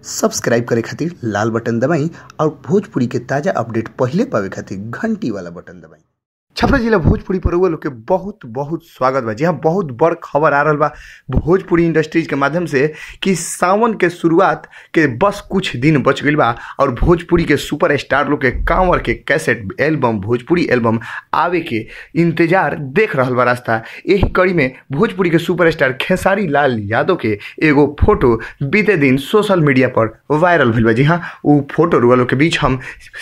Subscribe करे खातिर लाल button दबाई और भोजपुरी के ताजा अपडेट पहिले पावे खातिर घंटी वाला बटन दबाई। छपरा जिला भोजपुरी पर लोग के बहुत बहुत स्वागत बा। जी हाँ, बहुत बड़ खबर आ रहा बा भोजपुरी इंडस्ट्रीज के माध्यम से कि सावन के शुरुआत के बस कुछ दिन बच गई बा और भोजपुरी के सुपर स्टार लोग के कांवर के कैसेट एल्बम भोजपुरी एल्बम आवे के इंतजार देख रहा बा रास्ता। यही कड़ी में भोजपुरी के सुपर स्टार खेसारी लाल यादव के एगो फोटो बीते दिन सोशल मीडिया पर वायरल भइल बा। जी हाँ, उ फोटो रुआ लोग के बीच हम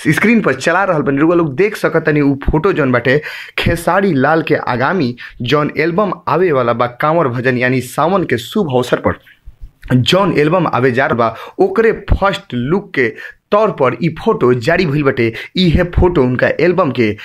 स्क्रीन पर चला रहा बनी, रुआ लोग देख सकतनी। उ फोटो जौन बाटे खेसारी लाल के आगामी जौन एल्बम आवे वाला बा कांवर भजन यानी सावन के शुभ अवसर पर जौन एल्बम आवे जा बा ओकरे फर्स्ट लुक के तौर पर ई फोटो जारी भइल बाटे। इहे फोटो उनका एल्बम के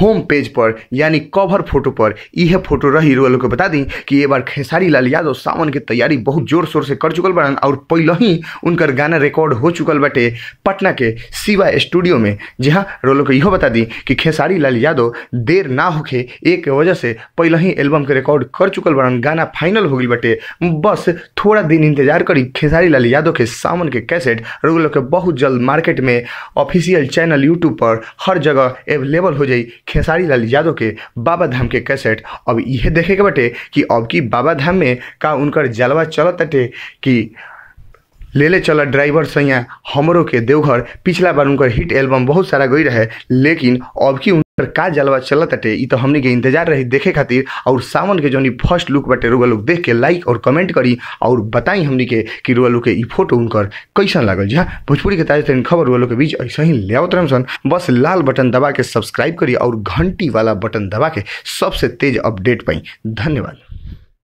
होम पेज पर यानी कवर फोटो पर यह फोटो रही। रुआ लोग के बता दी कि ये बार खेसारी लाल यादव सावन के तैयारी बहुत जोर शोर से कर चुकल बड़न और पहले ही उनकर गाना रिकॉर्ड हो चुकल बाटे पटना के शिवा स्टूडियो में। जी हाँ, रुआ लोग के इहो बता दी कि खेसारी लाल यादव देर ना होखे एक वजह से पहले ही एल्बम के रिकॉर्ड कर चुकल बड़न, गाना फाइनल हो गई बाटे। बस थोड़ा दिन इंतजार करी, खेसारी लाल यादव के सावन के कैसेट रुआ लोग के बहुत जल्द मार्केट में ऑफिशियल चैनल यूट्यूब पर हर जगह अवेलेबल हो जाई खेसारी लाल यादव के बाबा धाम के कैसेट। अब यह देखे के बटे कि अब की बाबा धाम में का उनकर जलवा चलत बाटे कि ले ले चल ड्राइवर सैया हमरो के देवघर। पिछला बार उनकर हिट एल्बम बहुत सारा गई रहे, लेकिन अब की उनकर का जलवा चलत बाटे ई तो हमनी के इंतजार रही देखे खातिर। और सावन के जौन फर्स्ट लुक बाटे रुआ लोग देख के लाइक और कमेंट करी और बताई हमनी के कि रुआ लोग के ई फोटो उनकर कैसन लागल। जी हाँ, भोजपुरी के ताजा तरीन खबर रुआ लोग के बीच ऐसे ही ले आवत रहम सन। बस लाल बटन दबा के सब्सक्राइब करी और घंटी वाला बटन दबा के सबसे तेज अपडेट पाई। धन्यवाद।